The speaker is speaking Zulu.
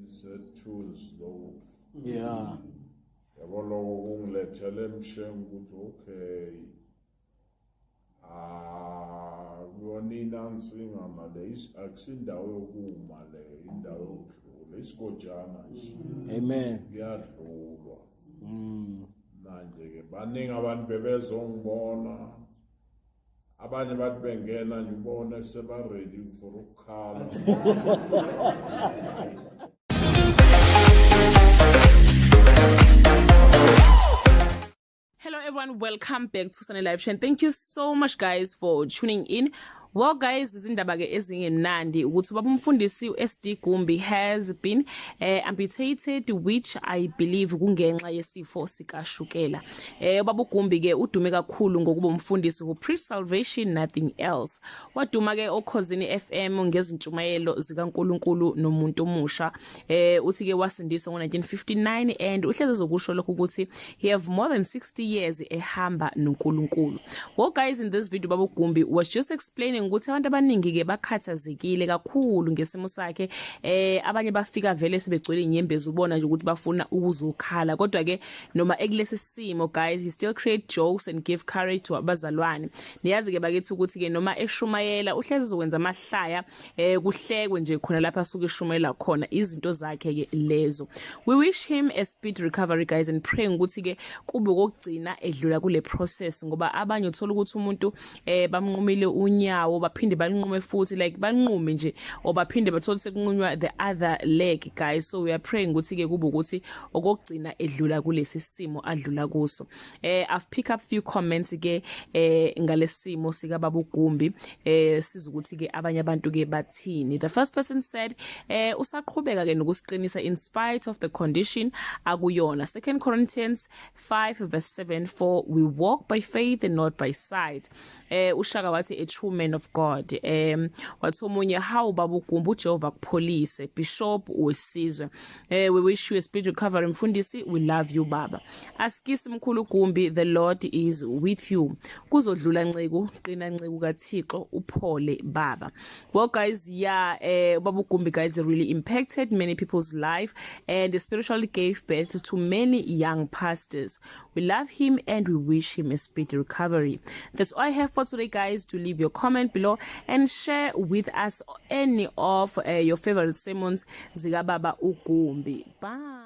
Isethunzi lokufa. Yabo, lokho kungilethele emshengu ukuthi okay, ah, kuyona inansingama le, akusindawo yokuma le, indawo yokudlula, isigojana nje. Amen. Kuyadlulwa. Manje ke baningi abantu bebezongibona, abanye bathi bengena nje ubone seba-ready for ukukhala. Hello everyone, welcome back to Sunday Live Show and thank you so much guys for tuning in. Well guys, izindaba ke ezingemnandi ukuthi ubaba umfundisi uSD Gumbi has been amputated, which I believe kungenxa yesifo sikashukela. Ubaba uGumbi ke udume kakhulu ngokuba umfundisi who preach salvation, nothing else. Waduma ke oKhozini FM ngezintshumayelo zikaNkuluNkulu nomuntu omusha. Uthi ke wasindiswa ngo1959 and uhleze zokusho lokhu ukuthi he have more than 60 years ehamba noNkulunkulu. Well guys, in this video baba Gumbi was just explaining ukuthi abantu abaningi ke bakhathazekile kakhulu ngesimo sakhe. Abanye bafika vele sebegcwele inyembezi, ubona nje ukuthi bafuna ukuzokhala, kodwa ke noma ekulesi simo guys, he still create jokes and give courage to abazalwane. Niyazi ke bakithi ukuthi ke noma eshumayela uhlezi ezokwenza amahlaya, kuhlekwe nje khona lapha asuke eshumayela khona, izinto zakhe ke lezo. We wish him a speed recovery guys and praying ukuthi ke kube kokugcina edlula kule process, ngoba abanye uthola ukuthi umuntu bamnqumile unyawo, baphinde balinqume futhi, like banqume nje or baphinde bathole sekunqunywa the other leg guys. So we are praying ukuthi ke kube ukuthi okugcina edlula kulesi simo adlula kuso. I've pick up few comments ke ngalesimo sika baba uGumbi, siza ukuthi ke abanye abantu ke bathini. The first person said, usaqhubeka ke nokusiqinisa in spite of the condition akuyona. 2 Corinthians 5 verse 7, for we walk by faith and not by sight. Ushaka wathi, "A true man of God." Wathi omunye, "How baba uGumbi, uJehova kupholise, bishop wesizwe." We wish you a speedy recovery, mfundisi. We love you, baba. Askisi mkhulu Gumbi, the Lord is with you. Kuzodlula nceku, qina nceku kaThixo, uphole baba. Well guys, yeah, baba uGumbi guys really impacted many people's life and spiritually gave birth to many young pastors. We love him and we wish him a speedy recovery. That's all I have for today guys. To leave your comment below and share with us any of your favorite sermons zika baba uGumbi. Bye.